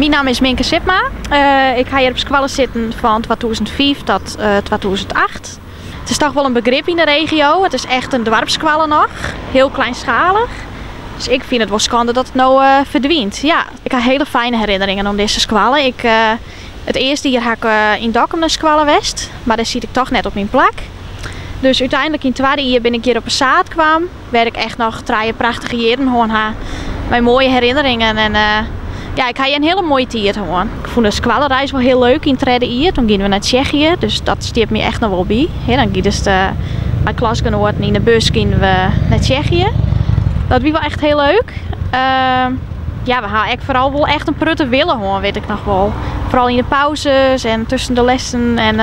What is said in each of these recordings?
Myn namme is Minke Sipma. Ik ha hjir op skoalle sitten fan 2005 tot 2008. It is toch wol in begrip yn de regio. It is echt in doarpsskoalle noch. Hiel kleinschalich. Dus ik fyn it wol skande dat it no ferdwynt. Ja, ik ha hiele fijne herinneringen oan dizze skoalle. Ik, it earste jier ha ik yn Dokkum nei skoalle west, mar dêr siet ik toch net op myn plak. Dus úteinlik yn it twadde jier bin ik hjir op 'e Saad kwam, wêr't ik echt noch trije prachtige jierren hân ha. Mei moaie herinneringen en ja, ik ha hjir in hiele moaie tiid hân. Ik fûn de skoallereis wol hiel leuk yn it tredde jier. Toen giene we nei Tsjechië, dus dat stiet my echt noch wol by. Dan giest mei klasgenoaten yn de bus giene we nei Tsjechië. Dat wie wol echt hiel leuk. Ja, we ha ek foaral wol echt in protte wille hân, wit ik noch wol. Foaral yn de pauzes en tusken de lessen en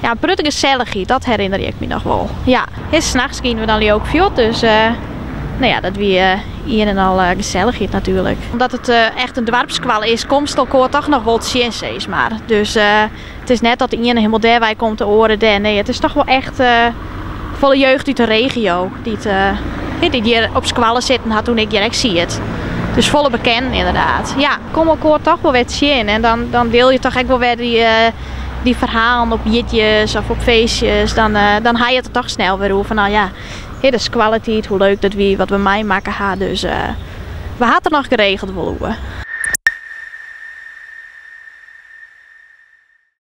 ja, in protte gesellichheid, dat herinner ik my noch wol. Ja, nachts giene we dan leuk fuort, dus no ja, dat wie ien en al gesellichheid natuerlik. Omdat it echt in doarpsskoalle is, komst elkoar toch noch wol tsjin, sis mar. Dus it is net dat de iene hielendal dêrwei komt, de oare dêr. Nee, it is toch wol echt folle jeugd út de regio dy't dy't hjir op skoalle sitten hat toen ik hjir ek siet. Dus folle bekenden ynderdaad. Ja, kom elkoar toch wol wer tsjin en dan, dan diele je toch ek wol wer dy, dy ferhalen op jierdeis of op feestjes. Dan, dan ha je it der toch snel wer oer fan no ja, de skoalletiid, hoe leuk dat wie, wat we meimakke ha. Dus we ha it der noch geregeld wol oer.